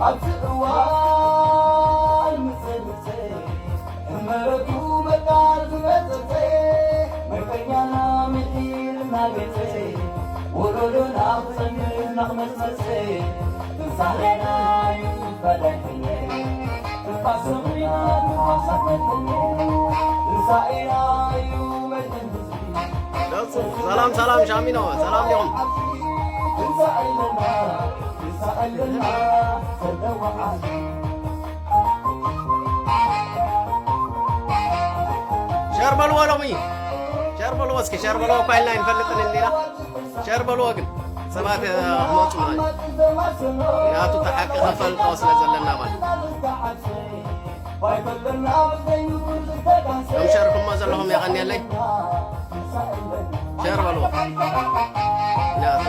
ኣብዚ እዋን ምጽእ ምጽእ እመረቱ በቃል ዝመጸጸ መርቀኛና ምሒርና ገጸ ወለዶና ክጸንዕ እናኽመጸጸ ትንሳኤና እዩ ፈዳይ ትንሳኤና እዩ መድሕን ህዝቢ። ሰላም ሰላም ሻሚኖ ሰላም ዲኹም? ሸር በልዎ ሎሚ ሸር በልዎ እስኪ ሸር በልዎ እኳ ኢልና ኣይንፈልጥን እንዲና ሸር በልዎ ግን ሰባት ክመፁ ማለት ምክንያቱ ተሓቂ ከፈልጦ ስለ ዘለና ማለት ሎም ሸርኩሞ ዘለኹም የቐንየለይ ሸር በልዎ ምክንያቱ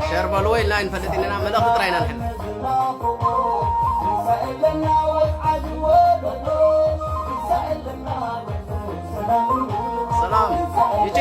ሸር በልዎ ኢልና ኣይንፈልጥ ኢና መልእኽቲ ጥራይ ኢና ንሕል ሰላም ይቺ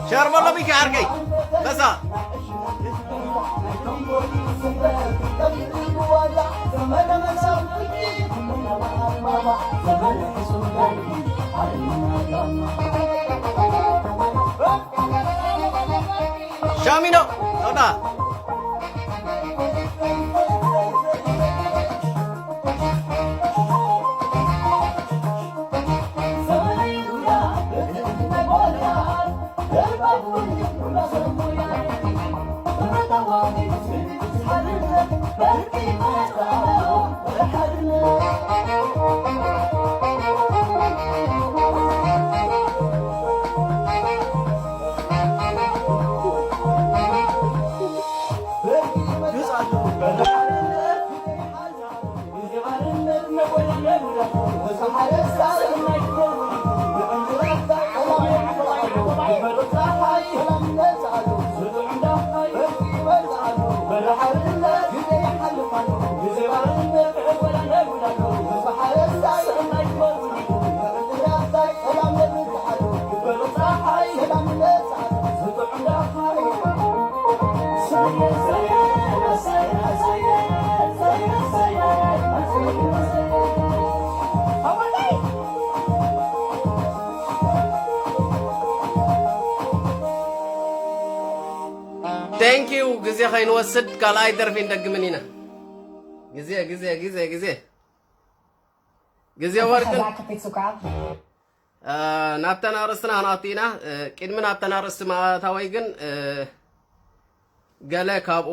ሸር በሎ ሚኪ ዓርከይ መሳ ሻሚኖ ሶዳ Thank you ግዜ ከይንወስድ ካልኣይ ደርፊ እንደግምን ኢና። ግዜ ግዜ ግዜ ግዜ ግዜ ወርቅን ናብተን ኣርእስትና ክንኣቱ ኢና። ቅድሚ ናብተን ኣርእስቲ ምእታወይ ግን ገለ ካብኡ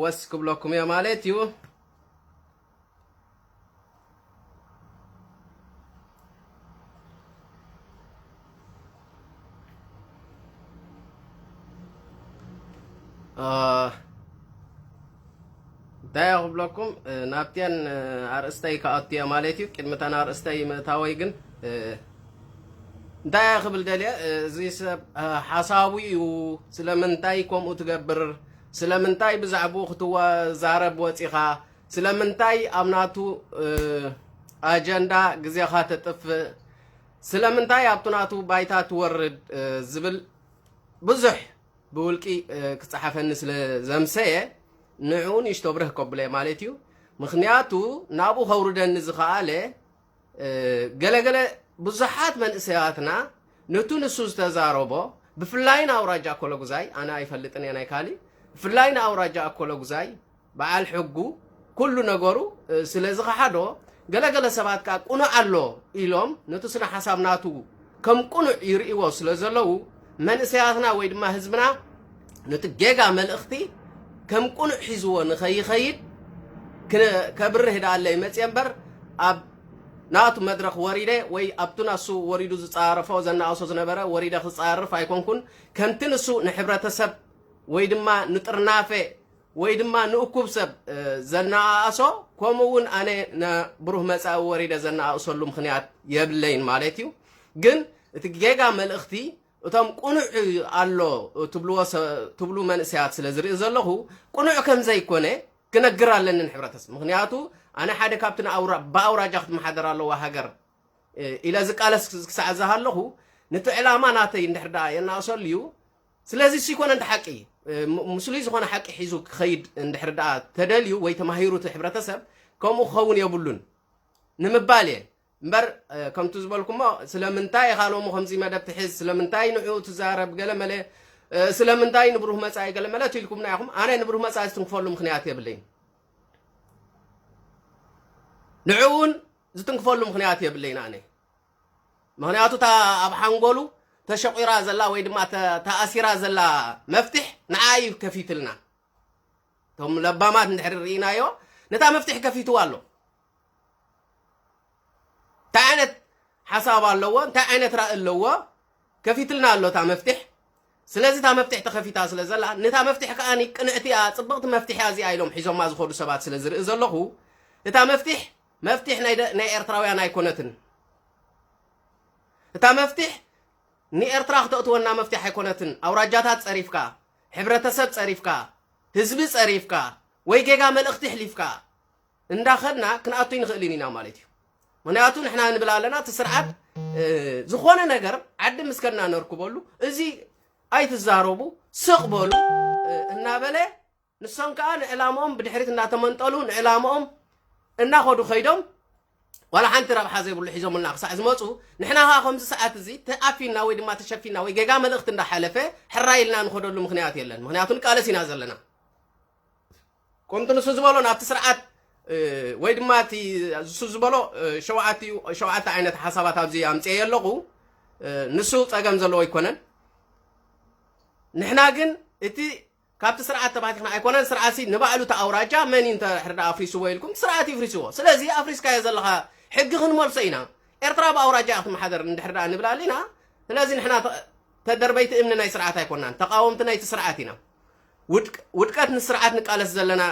ወስ ክብለኩም እየ ማለት እዩ። እንታይ እየ ክብለኩም፣ ናብተን ኣርእስተይ ክኣቱ እየ ማለት እዩ። ቅድሚ እተን ኣርእስተይ ምእታወይ ግን እንታይ እየ ክብል ደልየ፣ እዚ ሰብ ሓሳቡ እዩ፣ ስለምንታይ ከምኡ ትገብር፣ ስለምንታይ ብዛዕባኡ ክትዛረብ ወፂኻ፣ ስለምንታይ ኣብ ናቱ ኣጀንዳ ግዜኻ ተጥፍእ፣ ስለምንታይ ኣብቲ ናቱ ባይታ ትወርድ ዝብል ብዙሕ ብውልቂ ክፀሓፈኒ ስለ ዘምሰየ ንዕኡ ንእሽቶ ብርህ ከብሎ ማለት እዩ። ምክንያቱ ናብኡ ከውርደኒ ዝኸኣለ ገለገለ ብዙሓት መንእሰያትና ነቱ ንሱ ዝተዛረቦ ብፍላይ ንኣውራጃ ኣኮለጉዛይ፣ ኣነ ኣይፈልጥን እየ ናይ ካሊ፣ ብፍላይ ንኣውራጃ ኣኮለጉዛይ በዓል ሕጉ ኩሉ ነገሩ ስለ ዝኸሓዶ፣ ገለገለ ሰባት ከኣ ቅኑዕ ኣሎ ኢሎም ነቱ ስነ ሓሳብ ናቱ ከም ቅኑዕ ይርእይዎ ስለ ዘለዉ፣ መንእሰያትና ወይ ድማ ህዝብና ነቲ ጌጋ መልእኽቲ ከም ቅኑዕ ሒዝዎ ንኸይኸይድ ክነ- ከብርህ ደኣ ኣለይ መጽየ እምበር፣ ኣብ ናቱ መድረኽ ወሪደ ወይ ኣብቱ ናሱ ወሪዱ ዝጻረፎ ዘናእሶ ዝነበረ ወሪደ ክጻርፍ ኣይኮንኩን። ከምቲ ንሱ ንሕብረተሰብ ወይ ድማ ንጥርናፈ ወይ ድማ ንእኩብ ሰብ ዘነኣእሶ፣ ከምኡ እውን ኣነ ንብሩህ መጻኢ ወሪደ ዘነኣእሰሉ ምኽንያት የብለይን ማለት እዩ። ግን እቲ ጌጋ መልእኽቲ እቶም ቅኑዕ ኣሎ ትብልዎ ሰ- ትብሉ መንእሰያት ስለ ዝርኢ ዘለኹ፣ ቅኑዕ ከም ዘይኮነ ክነግር ኣለኒ ንሕብረተሰብ። ምኽንያቱ ኣነ ሓደ ካብቲ ንኣውራ- ብኣውራጃ ክትመሓደር ኣለዋ ሃገር ኢለ ዝቃለስ ክሳዕ ዝሃለኹ፣ ነቲ ዕላማ ናተይ እንድሕር ደኣ የናእሰሉ እዩ። ስለዚ እሱ ይኮነ እንተ ሓቂ ምስሉይ ዝኾነ ሓቂ ሒዙ ክኸይድ እንድሕር ደኣ ተደልዩ ወይ ተማሂሩ እቲ ሕብረተሰብ፣ ከምኡ ክኸውን የብሉን ንምባል እየ። እምበር ከምቲ ዝበልኩሞ፣ ስለምንታይ ኢኻ ሎሚ ከምዚ መደብ ትሕዝ፣ ስለምንታይ ንዕኡ ትዛረብ ገለመለ፣ ስለምንታይ ንብሩህ መጻኢ ገለመለ ትልኩምና ኢኹም። ኣነ ንብሩህ መጻኢ ዝትንክፈሉ ምኽንያት የብለይን። ንዕኡ እውን ዝትንክፈሉ ምኽንያት የብለይን ኣነ። ምኽንያቱ እታ ኣብ ሓንጎሉ ተሸቂራ ዘላ ወይ ድማ ተ- ተኣሲራ ዘላ መፍትሕ ንዓ እዩ ከፊትልና። እቶም ለባማት እንድሕር ርኢናዮ፣ ነታ መፍትሕ ከፊትዋ ኣሎ። እንታይ ዓይነት ሓሳብ ኣለዎ፣ እንታይ ዓይነት ራኢ ኣለዎ፣ ከፊትልና ኣሎ እታ መፍትሕ። ስለዚ እታ መፍትሕ ተኸፊታ ስለ ዘላ፣ ነታ መፍትሕ ከኣ ቅንዕቲ እያ፣ ጽብቕቲ መፍትሕ እያ እዚኣ ኢሎም ሒዞማ ዝኸዱ ሰባት ስለ ዝርኢ ዘለኹ፣ እታ መፍትሕ መፍትሕ ናይ ደ- ናይ ኤርትራውያን ኣይኮነትን። እታ መፍትሕ ንኤርትራ ክተእትወና መፍትሕ ኣይኮነትን። ኣውራጃታት ጸሪፍካ፣ ሕብረተሰብ ጸሪፍካ፣ ህዝቢ ጸሪፍካ፣ ወይ ጌጋ መልእኽቲ ኣሕሊፍካ እንዳኸድና ክንኣቱ ይንኽእልን ኢና ማለት እዩ። ምኽንያቱ ንሕና ንብል ኣለና፣ እቲ ስርዓት ዝኾነ ነገር ዓዲ ምስ ከድና ነርክበሉ፣ እዚ ኣይትዛረቡ፣ ስቕ በሉ እናበለ፣ ንሶም ከኣ ንዕላምኦም ብድሕሪት እናተመንጠሉ፣ ንዕላምኦም እናኸዱ ከይዶም፣ ዋላ ሓንቲ ረብሓ ዘይብሉ ሒዞምልና ክሳዕ ዝመፁ፣ ንሕና ከኣ ከምዚ ሰዓት እዚ ተኣፊና ወይ ድማ ተሸፊና ወይ ጌጋ መልእኽቲ እንዳሓለፈ ሕራይ ኢልና ንኸደሉ ምኽንያት የለን። ምኽንያቱ ንቃለስ ኢና ዘለና። ከምቲ ንሱ ዝበሎ ናብቲ ስርዓት ወይ ድማ እቲ ንሱ ዝበሎ ሸውዓተ ሸውዓተ ዓይነት ሓሳባት ኣብዚ ኣምፅኤ ኣለኹ። ንሱ ፀገም ዘለዎ ኣይኮነን። ንሕና ግን እቲ ካብቲ ስርዓት ተባቲኽና ኣይኮነን። ስርዓትሲ ንባዕሉ እቲ ኣውራጃ መን እዩ እንተ ሕርዳ ኣፍሪስዎ ኢልኩም፣ ስርዓት ይፍሪስዎ። ስለዚ ኣፍሪስካዮ ዘለኻ ሕጊ ክንመልሶ ኢና። ኤርትራ ብኣውራጃ እያ ክትመሓደር እንድሕር ደኣ ንብል ኣሊና። ስለዚ ንሕና ተ- ተደርበይቲ እምኒ ናይ ስርዓት ኣይኮናን፣ ተቃወምቲ ናይቲ ስርዓት ኢና። ውድቅ- ውድቀት ንስርዓት ንቃለስ ዘለና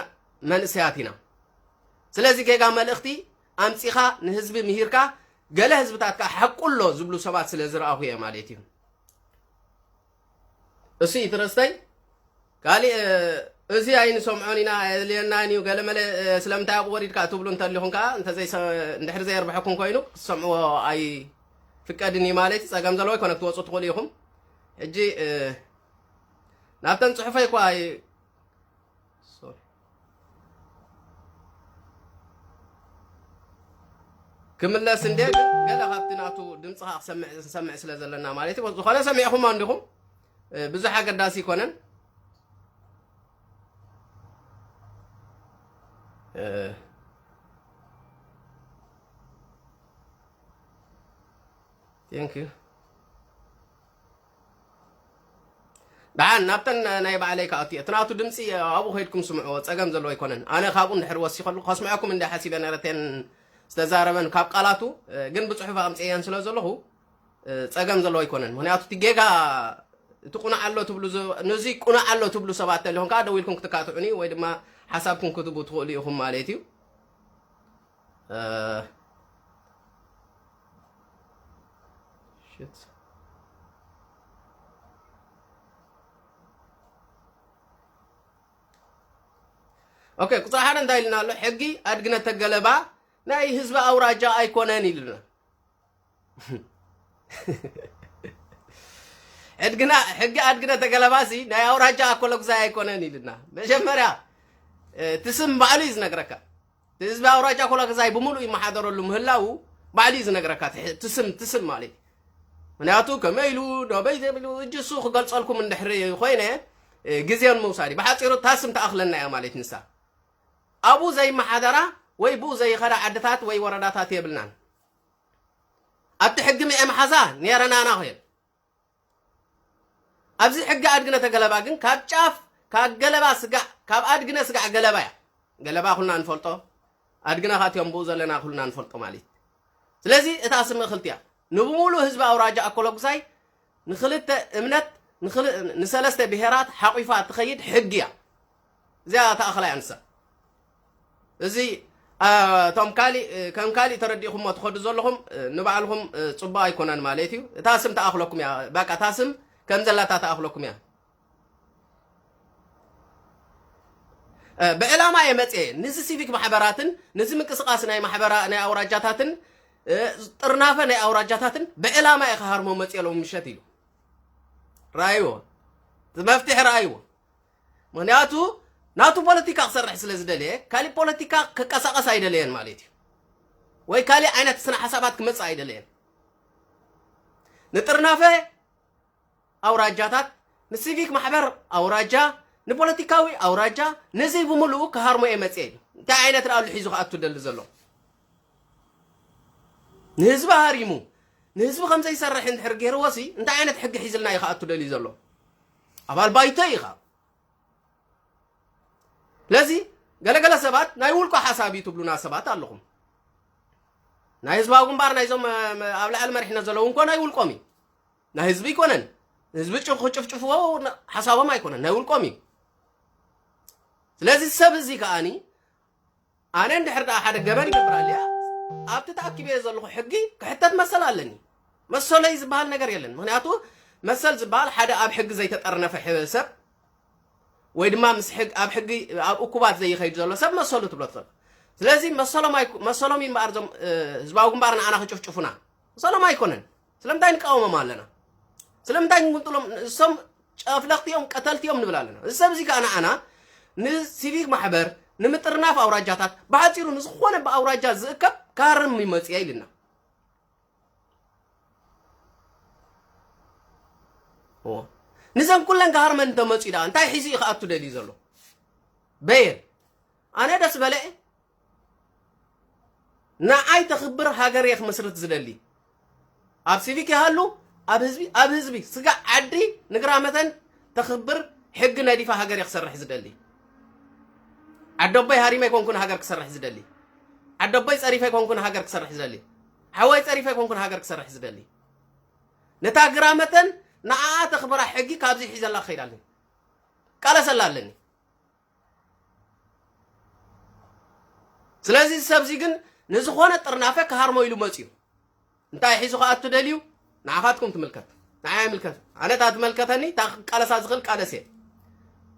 መንእሰያት ኢና። ስለዚ ጌጋ መልእኽቲ ኣምጺኻ ንህዝቢ ምሂርካ፣ ገለ ህዝብታት ከኣ ሓቁ ኣሎ ዝብሉ ሰባት ስለ ዝረኣኹ እየ ማለት እዩ። እሱ እዩ ትረስተይ። ካሊእ እዚ ኣይንሰምዖን ኢና፣ ኣየድልየናን እዩ፣ ገለመለ። ስለምንታይ ኣብኡ ወሪድካ ትብሉ እንተሊኹም ከኣ፣ እንድሕር ዘየርብሐኩም ኮይኑ ክትሰምዕዎ ኣይፍቀድን እዩ ማለት እዩ። ጸገም ዘለዎ ኣይኮነ፣ ክትወፁ ትኽእሉ ኢኹም። ሕጂ ናብተን ጽሑፈይ እኳ ክምለስ እንደ ገለ ካብቲ ናቱ ድምፂ ከዓ ክሰምዕ ዝሰምዕ ስለ ዘለና ማለት እዩ። ዝኾነ ሰሚዕኹሞ እንዲኹም፣ ብዙሕ ኣገዳሲ ይኮነን። Thank you። ደሓን ናብተን ናይ ባዕለይ ክኣቱ እየ። እቲ ናቱ ድምፂ ኣብኡ ከይድኩም ስምዕዎ፣ ፀገም ዘለዎ ኣይኮነን። ኣነ ካብኡ እንድሕር ወሲኸሉ ከስምዐኩም እንደ ሓሲበ ነረቴን ዝተዛረበን ካብ ቃላቱ፣ እ፣ ግን ብፅሑፍ ኣምፅኤየን ስለ ዘለኹ፣ እ፣ ፀገም ዘለዎ ኣይኮነን። ምክንያቱ እቲ ጌጋ፣ እቲ ቁኑዕ ኣሎ ትብሉ ዝ-፣ ነዚ ቁኑዕ ኣሎ ትብሉ ሰባት ተሊኹም ከዓ ደው ኢልኩም ክትካትዑኒ ወይ ድማ ሓሳብኩም ክትቡ ትኽእሉ ኢኹም ማለት እዩ። እ፣ ሽት። ኦኬ፣ ቁፅሪ ሓደ እንታይ ኢልና ኣሎ? ሕጊ ኣድግነ ተገለባ ናይ ህዝቢ ኣውራጃ ኣይኮነን ኢሉና። ሕድግና፣ ሕጊ ኣድግነ ተገለባሲ ናይ ኣውራጃ ኣኮለጉዛይ ኣይኮነን ኢሉና። መጀመርያ፣ እ፣ እቲ ስም ባዕሉ እዩ ዝነግረካ። እቲ ህዝቢ ኣውራጃ ኣኮለጉዛይ ብምሉእ ይመሓደረሉ ምህላዉ ባዕሉ እዩ ዝነግረካ። እቲ ሕ-፣ እቲ ስም፣ እቲ ስም ማለት እዩ። ምክንያቱ ከመይ ኢሉ፣ ዶበይ ዘቢሉ፣ እጅ እሱ ክገልጸልኩም እንድሕሪ ኮይነ፣ እ፣ ግዜን ምውሳድ እዩ። ብሓጺሩ እታ ስም ትኣኽለና እያ ማለት ንሳ። ኣብኡ ዘይመሓደራ ወይ ብኡ ዘይኸዳ ዓድታት ወይ ወረዳታት የብልናን። ኣብቲ ሕጊ ምኤ መሓዛ ነይረናና ኾየን። ኣብዚ ሕጊ ኣድግነ ተገለባ ግን ካብ ጫፍ፣ ካብ ገለባ ስጋዕ፣ ካብ ኣድግነ ስጋዕ ገለባ እያ። ገለባ ኩልና ንፈልጦ፣ ኣድግነ ካትዮም ብኡ ዘለና ኩልና ንፈልጦ ማለት። ስለዚ እታ ስም እኽልቲ እያ። ንብሙሉ ህዝቢ ኣውራጃ ኣኮለጉሳይ ንኽልተ እምነት፣ ንኽል-፣ ንሰለስተ ብሄራት ሓቂፋ እትኸይድ ሕጊ እያ። እዚኣ ተኣኽላ እያ ንሳ። እዚ፣ አ፣ እቶም ካሊእ፣ ከም ካሊእ ተረዲእኹሞ ትኸዱ ዘለኹም፣ እ፣ ንባዕልኹም፣ እ፣ ጽቡቕ ኣይኮነን ማለት እዩ። እታ ስም ተኣኽለኩም እያ። በቃ እታ ስም ከም ዘላታ ተኣኽለኩም እያ። እ፣ ብዕላማ እየ መጽየ። ነዚ ሲቪክ ማሕበራትን ነዚ ምንቅስቃስ ናይ ማሕበራ-፣ ናይ ኣውራጃታትን፣ እ፣ ጥርናፈ ናይ ኣውራጃታትን ብዕላማ እየ ክሃርሞ መጽየ ሎም ምሸት ኢሉ። ረኣይዎ። እቲ መፍትሒ ረኣይዎ። ምክንያቱ ናቱ ፖለቲካ ክሰርሕ ስለ ዝደለየ፣ ካሊእ ፖለቲካ ክቀሳቀስ ኣይደለየን ማለት እዩ። ወይ ካሊእ ዓይነት ስነ ሓሳባት ክመጽእ ኣይደለየን። ንጥርናፈ ኣውራጃታት፣ ንሲቪክ ማሕበር ኣውራጃ፣ ንፖለቲካዊ ኣውራጃ፣ ነዚ ብምሉኡ ክሃርሞ እየ መጽየ ኢሉ። እንታይ ዓይነት ደኣ ኣሎ ሒዙ ክኣቱ ደሊ ዘሎ? ንህዝቢ ሃሪሙ፣ ንህዝቢ ከም ዘይሰርሕ እንድሕር ገይርዎሲ፣ እንታይ ዓይነት ሕጊ ሒዝልና እዩ ክኣቱ ደልዩ ዘሎ? ኣባል ባይቶ ኢኻ። ስለዚ ገለገለ ሰባት ናይ ውልቆ ሓሳብ እዩ ትብሉና ሰባት ኣለኹም። ናይ ህዝባዊ ግንባር ናይዞም፣ እ፣ ኣብ ላዕሊ መሪሕነት ዘለዉ እንኮ ናይ ውልቆም እዩ። ናይ ህዝቢ ኣይኮነን። ህዝቢ ጭ-፣ ክጭፍጭፍዎ ን-፣ ሓሳቦም ኣይኮነን፣ ናይ ውልቆም እዩ። ስለዚ ሰብ እዚ ከኣኒ ኣነ እንድሕር ደኣ ሓደ ገበን ይገብር ኣልያ፣ ኣብቲ ተኣኪበዮ ዘለኹ ሕጊ ክሕተት መሰል ኣለኒ። መሰለይ ዝበሃል ነገር የለን። ምኽንያቱ መሰል ዝበሃል ሓደ ኣብ ሕጊ ዘይተጠርነፈ ሕ-፣ ሰብ ወይ ድማ ምስ ሕግ-፣ ኣብ ሕጊ ኣብ እኩባት ዘይኸይድ ዘሎ ሰብ መሰሉ ትብሎ ትኽእል። ስለዚ መሰሎም ኣይኮ-፣ መሰሎም እዩ እምበኣር እዞም፣ እ፣ ህዝባዊ ግንባር ንዓና ክጭፍጭፉና። መሰሎም ኣይኮነን። ስለምንታይ ንቃወሞም ኣለና? ስለምንታይ ንጉንጥሎም? እሶም ጨፍለኽቲ እዮም፣ ቀተልቲ እዮም ንብል ኣለና። እዚ ሰብ እዚ ከኣ ንዓና ንሲቪክ ማሕበር፣ ንምጥርናፍ ኣውራጃታት፣ ብሓጺሩ ንዝኾነ ብኣውራጃ ዝእከብ ክሃርም ይመጽእ ኢልና። እዎ። ንዘን ኩለን ክሃርመን እንተመጺኡ ደኣ እንታይ ሒዙ እዩ ክኣቱ ደልዩ ዘሎ? በየን? ኣነ ደስ በለ ንዓይ ተኽብር ሃገር እየ ክመስርት ዝደሊ። ኣብ ሲቪክ ይሃሉ፣ ኣብ ህዝቢ፣ ኣብ ህዝቢ ስጋዕ ዓዲ ንግራመተን ተኽብር ሕጊ ነዲፋ ሃገር እየ ክሰርሕ ዝደሊ። ዓደቦይ ሃሪመ ኣይኮንኩን ሃገር ክሰርሕ ዝደሊ። ዓደቦይ ጸሪፈ ኣይኮንኩን ሃገር ክሰርሕ ዝደሊ። ሓወይ ጸሪፈ ኣይኮንኩን ሃገር ክሰርሕ ዝደሊ። ነታ ግራመተን ንዓኣ ተኽብራ ሕጊ ካብዚ ሒዘላ ክኸይድ ኣለኒ። ቃለሰላ ኣለኒ። ስለዚ እዚ ሰብዚ ግን ንዝኾነ ጥርናፈ ክሃርሞ ኢሉ መጽዩ። እንታይ ሒዙ ክኣቱ ደልዩ? ንዓኻትኩም ትምልከት። ንዓይ ኣይምልከት። ኣነ እታ ትመልከተኒ፣ እታ ክቃለሳ ዝኽእል ቃለስ እየ።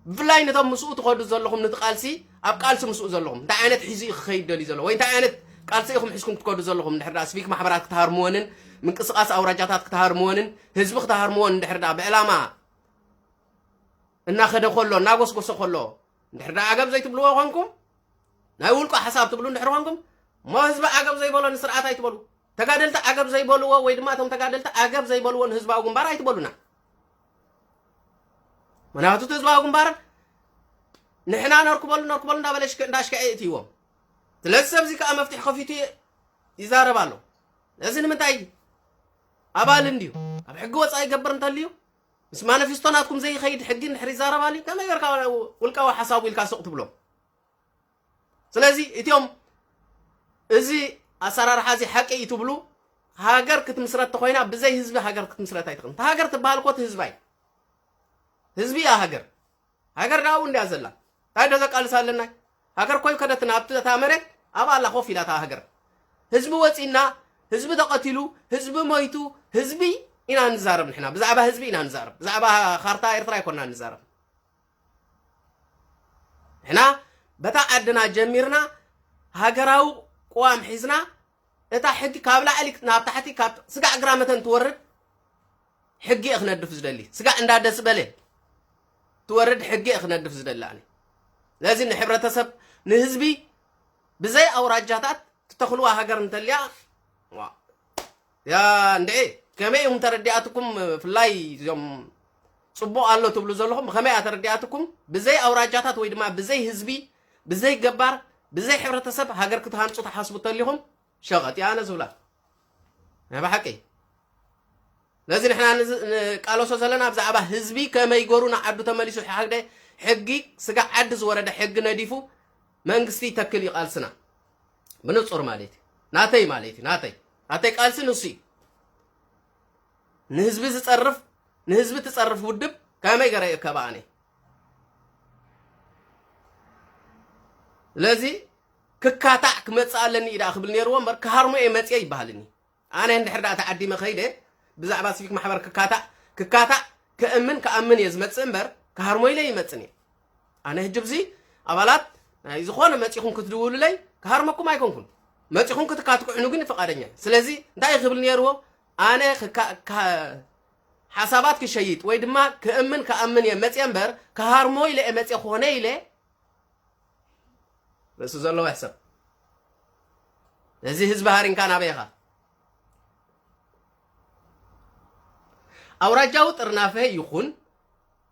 ብፍላይ ነቶም ምስኡ ትኸዱ ዘለኹም፣ ነቲ ቃልሲ፣ ኣብ ቃልሲ ምስኡ ዘለኹም፣ እንታይ ዓይነት ሒዙ እዩ ክኸይድ ደልዩ ዘሎ? ወይ እንታይ ዓይነት ቃልሲ ኢኹም ሒዝኩም ትከዱ ዘለኹም? እንድሕር ደኣ ሲቪክ ማሕበራት ክትሃርምወንን፣ ምንቅስቃስ ኣውራጃታት ክትሃርምወንን፣ ህዝቢ ክትሃርምዎን እንድሕር ደኣ ብዕላማ እናኸደ ከሎ፣ እናጎስጎሰ ከሎ፣ እንድሕር ደኣ ዓገብ ዘይትብልዎ ኾንኩም፣ ናይ ውልቆ ሓሳብ ትብሉ እንድሕር ኾንኩም፣ እሞ ህዝቢ ዓገብ ዘይበሎ ንስርዓት ኣይትበሉ። ተጋደልቲ ዓገብ ዘይበልዎ ወይ ድማ እቶም ተጋደልቲ ዓገብ ዘይበልዎ ንህዝባዊ ግንባር ኣይትበሉና። ምክንያቱ እቲ ህዝባዊ ግንባር ንሕና ነርክበሉ፣ ነርክበሉ እንዳበለ ሽከ-፣ እንዳሽከዐ የእትይዎም። ስለዚ ሰብዚ ከኣ መፍትሒ ከፊቱ ይዛረብ ኣሎ። እዚ ንምንታይ? ኣባል እንድዩ። ኣብ ሕጊ ወፃኢ ይገብር እንተልዩ፣ ምስ ማኒፌስቶ ናትኩም ዘይኸይድ ሕጊ እንድሕር ይዛረብ ኣልዩ፣ ከመይ ጌርካ ውልቃዊ ሓሳቡ ኢልካ ስቕ ትብሎ? ስለዚ እትዮም እዚ ኣሰራርሓ እዚ ሓቂ እዩ ትብሉ፣ ሃገር ክትምስረት ተኾይና ብዘይ ህዝቢ ሃገር ክትምስረት ኣይትኽእልን። እታ ሃገር ትበሃል እኮ እቲ ህዝባ እዩ። ህዝቢ እያ ሃገር። ሃገር ዳኡ እንድያ ዘላ። እንታይ ዶ ዘቃልስ ኣለና? ሃገር ኮይ ከደትና ኣብቲ እታ መሬት ኣብኣ ኣላ ኮፍ ኢላ እታ ሃገር። ህዝቢ ወፂና፣ ህዝቢ ተቐቲሉ፣ ህዝቢ ሞይቱ፣ ህዝቢ ኢና ንዛረብ ንሕና። ብዛዕባ ህዝቢ ኢና ንዛረብ። ብዛዕባ ካርታ ኤርትራ ኣይኮና ንዛረብ። ንሕና በታ ዓድና ጀሚርና ሃገራዊ ቅዋም ሒዝና እታ ሕጊ ካብ ላዕሊ ናብ ታሕቲ ካብ ስጋዕ ግራመተን ትወርድ ሕጊ እየ ክነድፍ ዝደሊ። ስጋዕ እንዳደስ በለ ትወርድ ሕጊ እየ ክነድፍ ዝደሊ ኣነ። ስለዚ ንሕብረተሰብ ንህዝቢ ብዘይ ኣውራጃታት ትተኽልዋ ሃገር እንተልያ ዋ፣ ያ እንድዒ ከመይ እዮም ተረዲኣትኩም? ፍላይ እዞም ፅቡቕ ኣሎ ትብሉ ዘለኹም ብኸመይ እያ ተረዲኣትኩም? ብዘይ ኣውራጃታት ወይ ድማ ብዘይ ህዝቢ፣ ብዘይ ገባር፣ ብዘይ ሕብረተሰብ ሃገር ክትሃንፁ ትሓስቡ ተሊኹም ሸቐጥ እያ ኣነ ዝብላ ናይ ብሓቂ። ነዚ ንሕና ንዝ- ንቃለሶ ዘለና ብዛዕባ ህዝቢ ከመይ ገሩ ንዓዱ ተመሊሱ ሓደ ሕጊ ስጋዕ ዓዲ ዝወረደ ሕጊ ነዲፉ መንግስቲ ይተክል እዩ ቃልስና። ብንጹር ማለት እዩ። ናተይ ማለት እዩ። ናተይ ናተይ ቃልሲ ንሱ እዩ። ንህዝቢ ዝጸርፍ ንህዝቢ ትጸርፍ ውድብ ከመይ ገረ ይእከባ ኣነ ስለዚ ክካታዕ ክመጽእ ኣለኒ ኢዳ ክብል ነይርዎ እምበር ክሃርሞ እየ መጽየ ይበሃልኒ። ኣነ እንድሕር ደኣ ተዓዲመ ከይደ ብዛዕባ ሲቪክ ማሕበር ክካታዕ ክካታዕ ክእምን ክኣምን እየ ዝመጽእ እምበር ክሃርሞ ኢለ ይመጽን እየ። ኣነ ህጂ ብዚ ኣባላት ናይ ዝኾነ መጺኹም ክትድውሉለይ ክሃርመኩም ኣይኮንኩን። መጺኹም ክትካትኩዕኑ ግን ፍቓደኛ እየ። ስለዚ እንታይ እዩ ክብል ነይርዎ? ኣነ ክካ- ካ- ሓሳባት ክሸይጥ ወይ ድማ ክእምን ክኣምን እየ መጽየ እምበር ክሃርሞ ኢለ እየ መጽየ ክኾነ ኢለ ርእሲ ዘለዎ ይሕሰብ። እዚ ህዝቢ ሃሪንካ ናበይ ኢኻ? ኣውራጃዊ ጥርናፈ ይኹን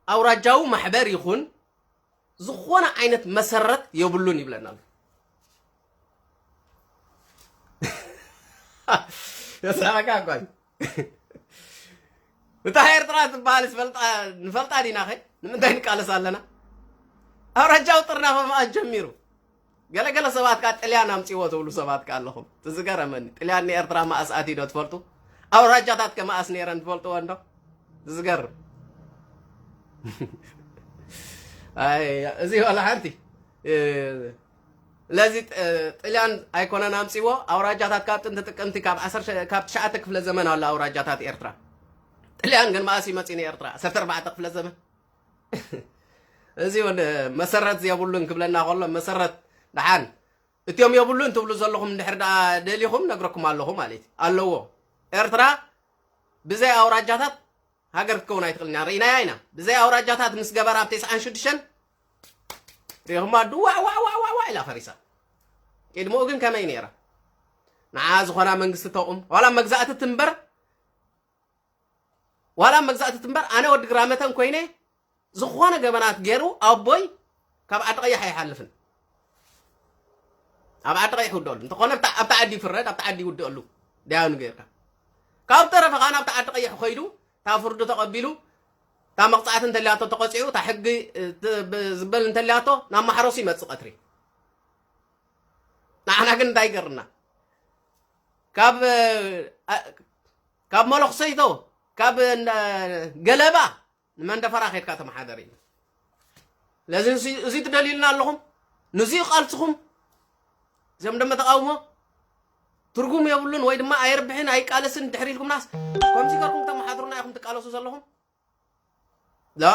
ኣውራጃዊ ማሕበር ይኹን ዝኾነ ዓይነት መሰረት የብሉን ይብለና ኣሎ። የሳቀካ እኳ እዩ። እታ ኤርትራ ትበሃል ዝፈልጣ ንፈልጣ ዲና ኸ ንምንታይ ንቃለስ ኣለና? ኣውራጃዊ ጥርናፈ መኣስ ጀሚሩ? ገለገለ ሰባት ከኣ ጥልያን ኣምጺዎ ትብሉ ሰባት ከኣ ኣለኹም። ትዝገረመኒ። ጥልያን ንኤርትራ መኣስ ኣትዩ ዶ ትፈልጡ? ኣውራጃታት ከ መኣስ ነይረን ትፈልጥዎ እንዶ? ትዝገርም። ኣይ፣ እዚ ዋላ ሓንቲ። እ፣ ስለዚ ጥ- ጥልያን ኣይኮነን ኣምጺዎ። ኣውራጃታት ካብ ጥንቲ ጥቅምቲ ካብ ዓሰርተ ካብ ትሽዓተ ክፍለ ዘመን ኣሎ ኣውራጃታት ኤርትራ። ጥልያን ግን መኣስ ይመጺ ንኤርትራ ዓሰርተ ኣርባዕተ ክፍለ ዘመን። እዚ እውን መሰረት የብሉን ክብለና ከሎ መሰረት ደሓን እትዮም የብሉን ትብሉ ዘለኹም እንድሕር ደኣ ደሊኹም ነግረኩም ኣለኹ ማለት እዩ። ኣለዎ። ኤርትራ ብዘይ ኣውራጃታት ሃገር ክትከውን ኣይትኽእልን እያ። ርኢናያ ኢና። ብዘይ ኣውራጃታት ምስ ገበራ ኣብ ተስዓን ሽዱሽተን ሪኹማ ድዋዕ ዋዕ ዋዕ ዋዕ ዋዕ ኢላ ፈሪሳ። ቅድምኡ ግን ከመይ ነይራ? ንዓ ዝኾና መንግስቲ ተቑም ዋላ መግዛእቲ ትንበር ዋላ መግዛእቲ ትንበር ኣነ ወዲ ግራመተን ኮይነ ዝኾነ ገበናት ገይሩ ኣቦይ ካብ ዓዲ ቀይሕ ኣይሓልፍን። ኣብ ዓዲ ቀይሕ ይውደሉ እንተኾነ ኣብታ ኣብታ ዓዲ ይፍረድ ኣብታ ዓዲ ይውደሉ። ዳያኑ ገይርካ ካብ ተረፈ ከዓ ናብታ ዓዲ ቀይሕ ኮይዱ እታ ፍርዱ ተቐቢሉ እታ መቕፃዕቲ እንተልያቶ ተቐፂዑ እታ ሕጊ እ፣ ት- ብ- ዝበል እንተልያቶ ናብ ማሕረሱ ይመፅእ ቀትሪ። ንዓና ግን እንታይ ይገርና? ካብ እ፣ ኣ- ካብ መለኽሰይቶ ካብ እ፣ ገለባ ንመንደፈራ ከድካ ተመሓደር እዩ። ስለዚ እዚ- እዚ ትደልዩልና ኣለኹም፣ ንዚ ቃልስኹም እዚኦም ደመ ተቃውሞ ትርጉም የብሉን ወይ ድማ ኣይርብሕን ኣይቃለስን ድሕሪ ኢልኩምናስ ከምዚ ገርኩም ተመሓድሩና ኢኹም ትቃለሱ ዘለኹም። ላ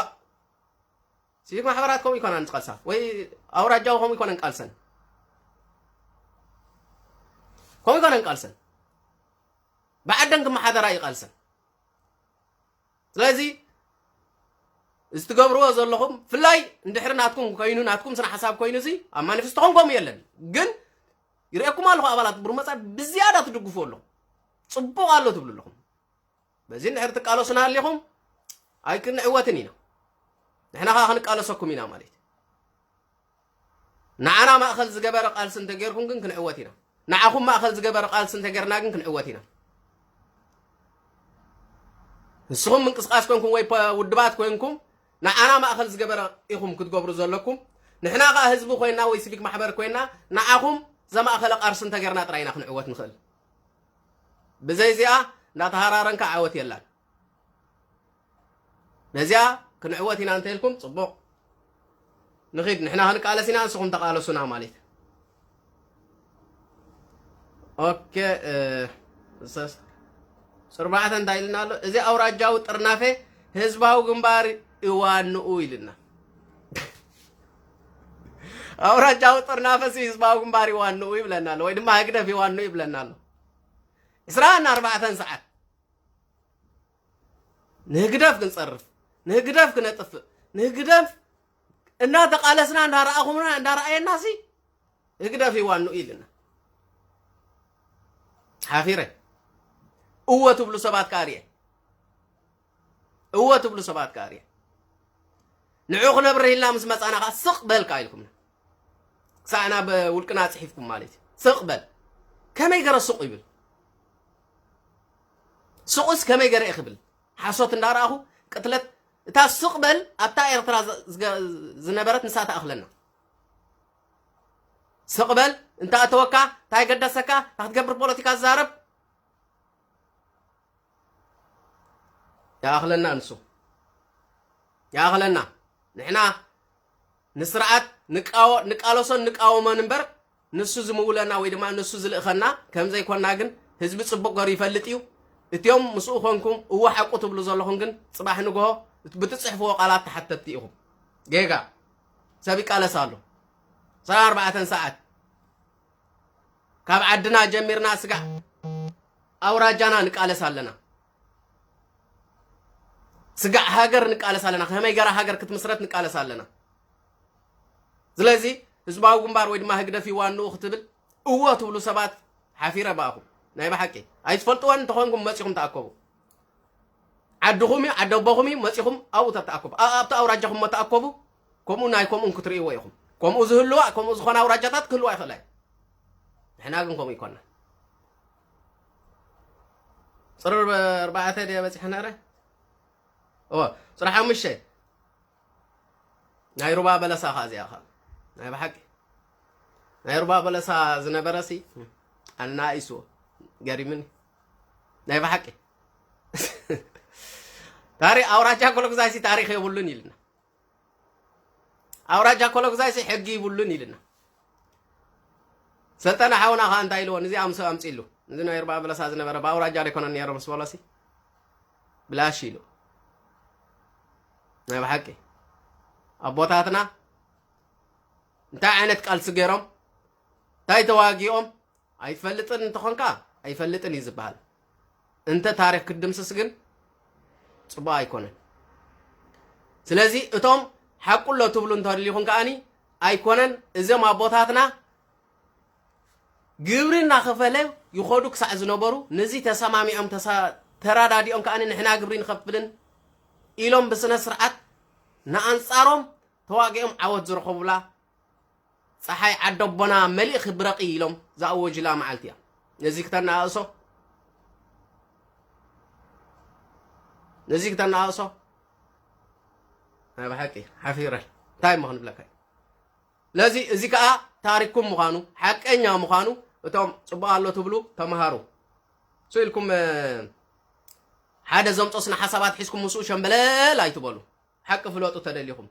ሲቪክ ማሕበራት ከምኡ ይኮናን ዝቃልሳ ወይ ኣውራጃዊ ከምኡ ይኮነን ቃልሰን ከምኡ ይኮነን ቃልሰን ብዓደን ክመሓደራ ይቃልሰን። ስለዚ እዚ ትገብርዎ ዘለኹም ፍላይ እንድሕሪ ናትኩም ኮይኑ ናትኩም ስነ ሓሳብ ኮይኑ እዚ ኣብ ማኒፌስቶኹም ከምኡ የለን ግን ይርእየኩም ኣለኹ ኣባላት ብሩመፃ ብዝያዳ ትድግፉ ኣለኹም ፅቡቕ ኣሎ ትብሉ ኣለኹም። በዚ እንድሕር ትቃለሱና ኣሊኹም ኣይክንዕወትን ኢና። ንሕና ከዓ ክንቃለሰኩም ኢና ማለት እዩ። ንዓና ማእኸል ዝገበረ ቃልሲ እንተጌርኩም ግን ክንዕወት ኢና። ንዓኹም ማእኸል ዝገበረ ቃልሲ እንተጌርና ግን ክንዕወት ኢና። ንስኹም ምንቅስቃስ ኮንኩም ወይ ፖ-፣ ውድባት ኮንኩም ንዓና ማእኸል ዝገበረ ኢኹም ክትገብሩ ዘለኩም። ንሕና ከኣ ህዝቢ ኮይና ወይ ሲቪክ ማሕበር ኮይና ንዓኹም ዘማእኸለ ቃርሲ እንተጌርና ጥራይ ኢና ክንዕወት ንኽእል። ብዘይ እዚኣ እንዳተሃራረንካ ዓወት የላን። ነዚኣ ክንዕወት ኢና እንተኢልኩም ጽቡቕ። ንኺድ፣ ንሕና ክንቃለስ ኢና፣ ንስኹም ተቃለሱና ማለት። ኦኬ፣ እ፣ ሰስ-፣ ስርባዕተ እንታይ ኢልና ኣሎ? እዚ ኣውራጃዊ ጥርናፈ ህዝባዊ ግንባር ይዋንኡ ኢልና። ኣውራጃዊ ጥርናፈ ሲ ህዝባዊ ግንባር ይዋንኡ ይብለና ኣሎ፣ ወይ ድማ ህግደፍ ይዋንኡ ይብለና ኣሎ። ዕስራን ኣርባዕተን ሰዓት ንህግደፍ ክንጸርፍ፣ ንህግደፍ ክነጥፍእ፣ ንህግደፍ እናተቃለስና፣ እንዳረኣኹምና፣ እንዳረኣየና ሲ ህግደፍ ይዋኑ ኢልና። ሓፊረ። እወ ትብሉ ሰባት ከኣ ርኤ። እወ ትብሉ ሰባት ከኣ ርኤ። ንዑ ክነብርህ ኢልና ምስ መጻና ከኣ ስቕ በል ከኣ ኢልኩምና። ክሳዕ ናብ ውልቅና ጽሒፍኩም ማለት እዩ። ስቕ በል። ከመይ ገረ ስቕ ይብል? ስቑስ ከመይ ገረ ክብል? ሓሶት እንዳረኣኹ ቅትለት እታ ስቕ በል ኣብታ ኤርትራ ዝ-፣ ዝገ-፣ ዝነበረት ንሳ ትኣኽለና። ስቕ በል፣ እንተ ኣተወካ፣ እንታይ ገደሰካ? እንታይ ክትገብር ፖለቲካ ዝዛረብ? ይኣኽለና ንሱ። ይኣኽለና። ንሕና ንስርዓት ንቃወ-፣ ንቃለሶን ንቃወሞን እምበር፣ ንሱ ዝምውለና ወይ ድማ ንሱ ዝልእኸና ከም ዘይኮና ግን ህዝቢ ጽቡቕ ገሩ ይፈልጥ እዩ። እቲኦም ምስኡ ኮንኩም እወ ሓቁ ትብሉ ዘለኹም ግን ጽባሕ ንግሆ ብትጽሕፍዎ ቃላት ተሓተትቲ ኢኹም። ጌጋ። ሰብ ይቃለስ ኣሎ። ዕስራን ኣርባዕተን ሰዓት ካብ ዓድና ጀሚርና ስጋዕ ኣውራጃና ንቃለስ ኣለና። ስጋዕ ሃገር ንቃለስ ኣለና። ከመይ ገራ ሃገር ክትምስረት ንቃለስ ኣለና። ስለዚ ህዝባዊ ግንባር ወይ ድማ ህግደፍ ይዋንኡ ክትብል እዎ ትብሉ ሰባት ሓፊረ ብኣኹም። ናይ ብሓቂ ኣይትፈልጥዎን እንተኾንኩም መጺኹም ተኣከቡ። ዓድኹም እዩ፣ ዓዲ ኣቦኹም እዩ፣ መጺኹም ኣብኡ ተተኣከቡ። ኣ-፣ ኣብቲ ኣውራጃኹም እሞ ተኣከቡ። ከምኡ ናይ ከምኡን ክትርእይዎ ኢኹም። ከምኡ ዝህልዋ፣ ከምኡ ዝኾነ ኣውራጃታት ክህልዋ ይኽእላ እዩ። ንሕና ግን ከምኡ ይኮና። ጽር ኣርባዕተ ድየ በጺሐ ነረ? እዎ፣ ጽር ሓሙሽተ። ናይ ሩባ በለሳ ኸኣ እዚኣ ኸኣ። ናይ ብሓቂ። ናይ ሩባ በለሳ ዝነበረ ሲ፣ ኣናኢሱ። ገሪምኒ። ናይ ብሓቂ። ታሪ-፣ ኣውራጃ ኮሎግዛይ ሲ ታሪኽ የብሉን ኢልና። ኣውራጃ ኮሎግዛይ ሲ ሕጊ ይብሉን ኢልና። ሰልጠነ ሓውና ኸኣ እንታይ ኢልዎ? እዚ ኣምስ-፣ ኣምጺሉ። እዚ ናይ ሩባ በለሳ ዝነበረ ብኣውራጃ ዶ ኣይኮነን ነይሩ ምስ በሎ ሲ? ብላሽ ኢሉ። ናይ ብሓቂ። ኣቦታትና እንታይ ዓይነት ቃልሲ ገይሮም? እንታይ ተዋጊኦም? ኣይትፈልጥን እንተኾንካ፣ ኣይፈልጥን እዩ ዝበሃል። እንተ ታሪኽ ክትድምስስ ግን ጽቡቕ ኣይኮነን። ስለዚ እቶም ሓቁ ኣሎ ትብሉ እንተደሊኹም ከኣኒ፣ ኣይኮነን፣ እዞም ኣቦታትና ግብሪ እናኸፈለ ይኸዱ ክሳዕ ዝነበሩ፣ ነዚ ተሰማሚዖም፣ ተሳ-፣ ተራዳዲኦም ከኣኒ ንሕና ግብሪ ንኸፍልን ኢሎም ብስነ ስርዓት ንኣንጻሮም ተዋጊኦም ዓወት ዝረኸቡላ ጸሓይ ዓደቦና መሊእ ክብረቒ ኢሎም ዝኣወጁላ መዓልቲ እያ። ነዚ ክተነኣእሶ፣ ነዚ ክተነኣእሶ፣ ናይ ብሓቂ ሓፊረ። እንታይ እሞ ክንብለካ እዩ? ስለዚ እዚ ከኣ ታሪክኩም ምዃኑ፣ ሓቀኛ ምዃኑ፣ እቶም ጽቡቕ ኣሎ ትብሉ ተምሃሩ። ስኢልኩም፣ እ፣ ሓደ ዘምጾ ስነ ሓሳባት ሒዝኩም ምስኡ ሸምበለል ኣይትበሉ። ሓቂ ፍለጡ ተደሊኹም።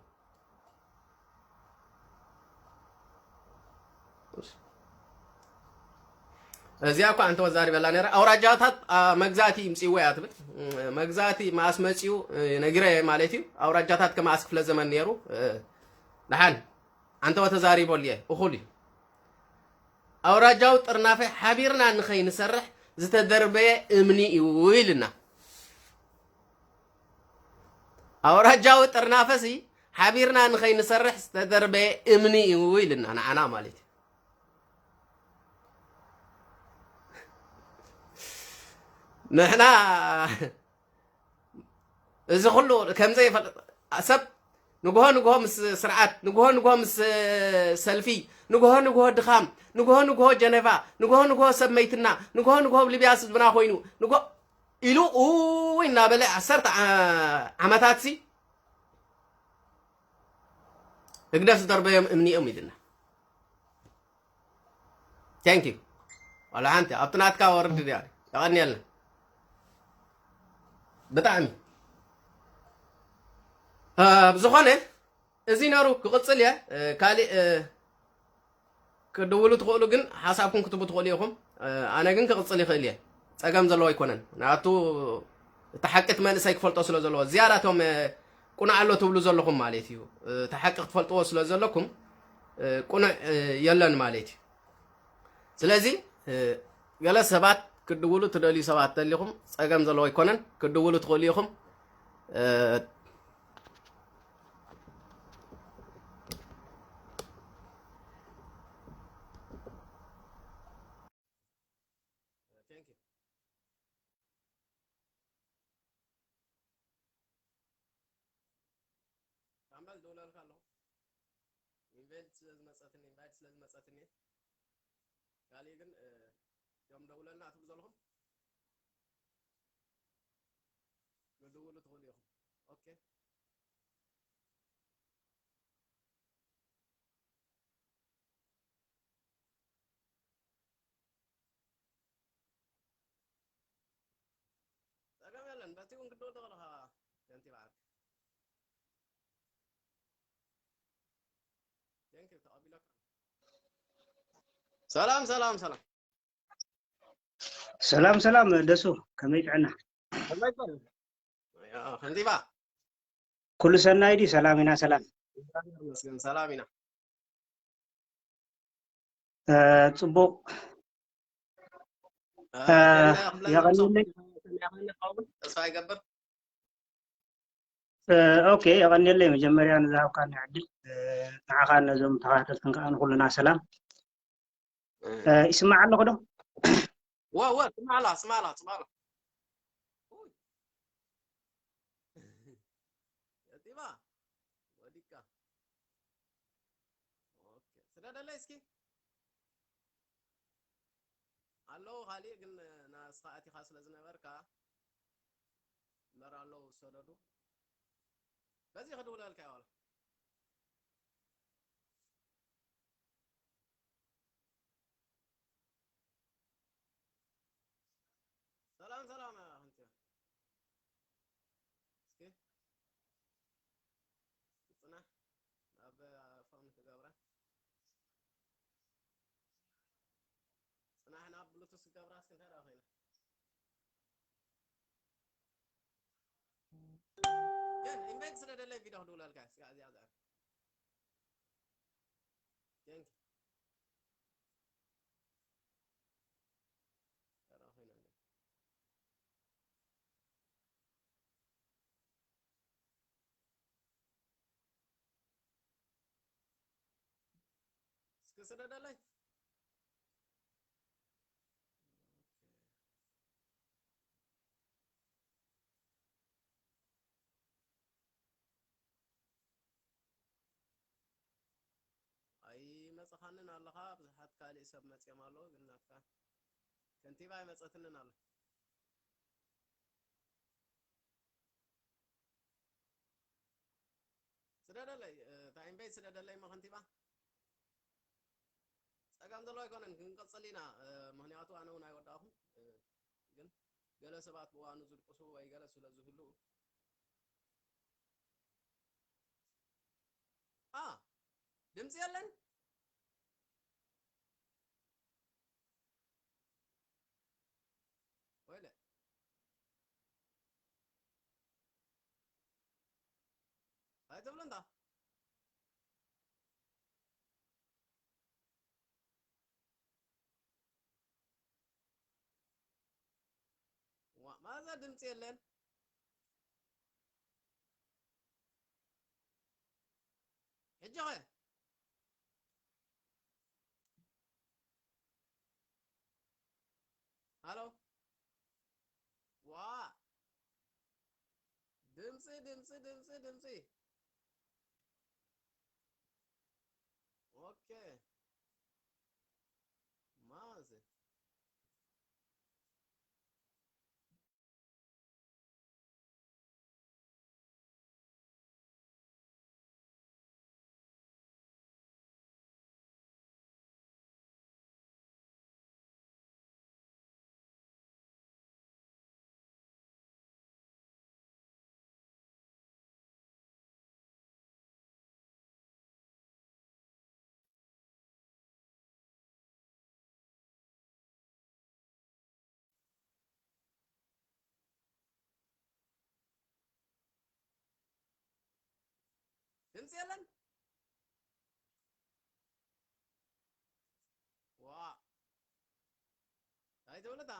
እዚኣ እኳ ኣንተ ወዛሪበላ ነይራ። ኣውራጃታት፣ ኣ፣ መግዛእቲ ይምጽእዎ እያ ትብል። መግዛእቲ መኣስ መጺኡ፣ እ፣ ነጊረ ማለት እዩ። ኣውራጃታት ከመኣስ ክፍለ ዘመን ነይሩ። እ፣ ደሓን ኣንተ ወተዛሪበሉ እየ። እኹል እዩ። ኣውራጃዊ ጥርናፈ ሓቢርና ንኸይንሰርሕ ዝተደርበየ እምኒ እዩ ኢልና። ኣውራጃዊ ጥርናፈሲ ሓቢርና ንኸይንሰርሕ ዝተደርበየ እምኒ እዩ ኢልና ንዓና ማለት እዩ። ንሕና እዚ ኩሉ ከም ዘይፈልጥ ሰብ ንግሆ ንግሆ ምስ ስርዓት፣ ንግሆ ንግሆ ምስ ሰልፊ፣ ንግሆ ንግሆ ድኻም፣ ንግሆ ንግሆ ጀነቫ፣ ንግሆ ንግሆ ሰብ መይትና፣ ንግሆ ንግሆ ሊብያ ህዝብና ኮይኑ፣ ንግሆ ኢሉ ኡይ እናበለ ዓሰርተ ዓ- ዓመታትሲ ህግደፍ ዝደርበዮም እምኒ እዮም ኢልና። Thank you። ዋላ ሓንቲ ኣብቲ ናትካ ወርድ ድያ? የቐንየልና ብጣዕሚ። እ፣ ብዝኾነ እዚ ነሩ ክቕጽል እየ። እ፣ ካሊእ፣ እ፣ ክድውሉ ትኽእሉ፣ ግን ሓሳብኩም ክትቡ ትኽእሉ ኢኹም። እ፣ ኣነ ግን ክቕጽል ይኽእል እየ። ጸገም ዘለዎ ኣይኮነን። ንኣቱ እቲ ሓቂ እቲ መንእሰይ ክፈልጦ ስለ ዘለዎ፣ ዝያዳ እቶም፣ እ፣ ቁኑዕ ኣሎ ትብሉ ዘለኹም ማለት እዩ። እ፣ እቲ ሓቂ ክትፈልጥዎ ስለ ዘለኩም፣ እ፣ ቁኑዕ፣ እ፣ የለን ማለት እዩ። ስለዚ፣ እ፣ ገለ ሰባት ክድውሉ ትደልዩ ሰባት ተሊኹም፣ ጸገም ዘለዎ ኣይኮነን፣ ክድውሉ ትኽእሉ ኢኹም። እ፣ Thank you። ኣምበል ደውለልካ ኣለኹ። ኢንቫይት ስለ ዝመጸትኒ፣ ኢንቫይት ስለ ዝመጸትኒ። ካሊእ ግን፣ እ፣ እቶም ደውለልና ትብሉ ዘለኹም፣ ክድውሉ ትኽእሉ ኢኹም። ኦኬ። ጸገም የለን። በቲ እውን ክድወል ተኸለኻ ከንቲባ ዓርኪ። Thank you፣ ተቐቢለካ። ሰላም፣ ሰላም፣ ሰላም። ሰላም፣ ሰላም፣ ደሱ፣ ከመይ ጥዕና? ከመይ ጥዕና? ያ፣ ከንቲባ። ኩሉ ሰናይ ድዩ? ሰላም ኢና፣ ሰላም። እግዚኣብሔር ይመስገን፣ ሰላም ኢና። እ፣ ጽቡቕ። እ፣ እ፣ ከመይ፣ ከመይ የቐንየለይ። ተስፋ ይገብር። እ፣ ኦኬ፣ የቐንየለይ መጀመርያ ንዝሃብካኒ ዕድል። እ፣ ንዓኻን ነዞም ተኸታተልትን ከኣ ንኹልና ሰላም። እ፣ እ፣ ይስማዕ ኣለኹ ዶ? ወ-፣ ወ-፣ ስማዕላ፣ ስማዕላ፣ ስማዕላ። ኡይ። የቲማ፣ ወዲቅካ። ኦኬ፣ ስደደለይ እስኪ። ኣለዉ፣ ካሊእ ግን ናስኻ ኣቲኻ ስለ ዝነበርካ፣ እምበር ኣለዉ ዝሰደዱ። በዚ ክድውለልካ እየ ዋላ። ሰላም፣ ሰላም፣ ከንቲባ። እስኪ ጽናሕ ናብ ፎን ክገብራ። ጽናሕ ናብ ብሉቱስ ክገብራ እስኪ እንታይ ደኣ ኮይና? ግን ኢንቫይት ስለ ደለይ ቪድዮ ክድውለልካ እስኪ፣ እዚኣ፣ እዚኣ። Thank you። እስኪ ስደደለይ። ኣይመጽኻንን ኣለኻ፣ ብዙሓት ካልእ ሰብ መጽዮም ኣለዉ፣ ግን ናትካ ከንቲባ ኣይመጸትንን ኣላ። ስደደለይ፣ እ፣ እታ ኢንቨይት ስደደለይ እሞ ከንቲባ። ጸገም ዘለዎ ኣይኮነን፣ ክንቀጽል ኢና። እ፣ ምኽንያቱ ኣነ እውን ኣይወዳእኹን። እ፣ ግን ገለ ሰባት ብእዋኑ ዝድቅሱ ወይ ገለ ስለ ዝህልዉ። ኣ፣ ድምጺ የለን? ወይለ። ኣይትብሉ እንታ። ዋ፣ ማዛ ድምጺ የለን። ሕጂ ኸ? ሃሎ? ዋ! ድምጺ፣ ድምጺ፣ ድምጺ፣ ድምጺ። ኦኬ። ማዘ። የለን። ዋ፣ እንታይ ትብልታ?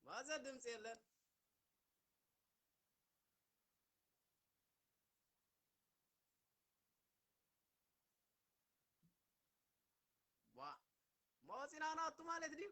ማዘር ድምፂ የለን። ዋ፣ መወፂና ናቱ ማለት ድዩ?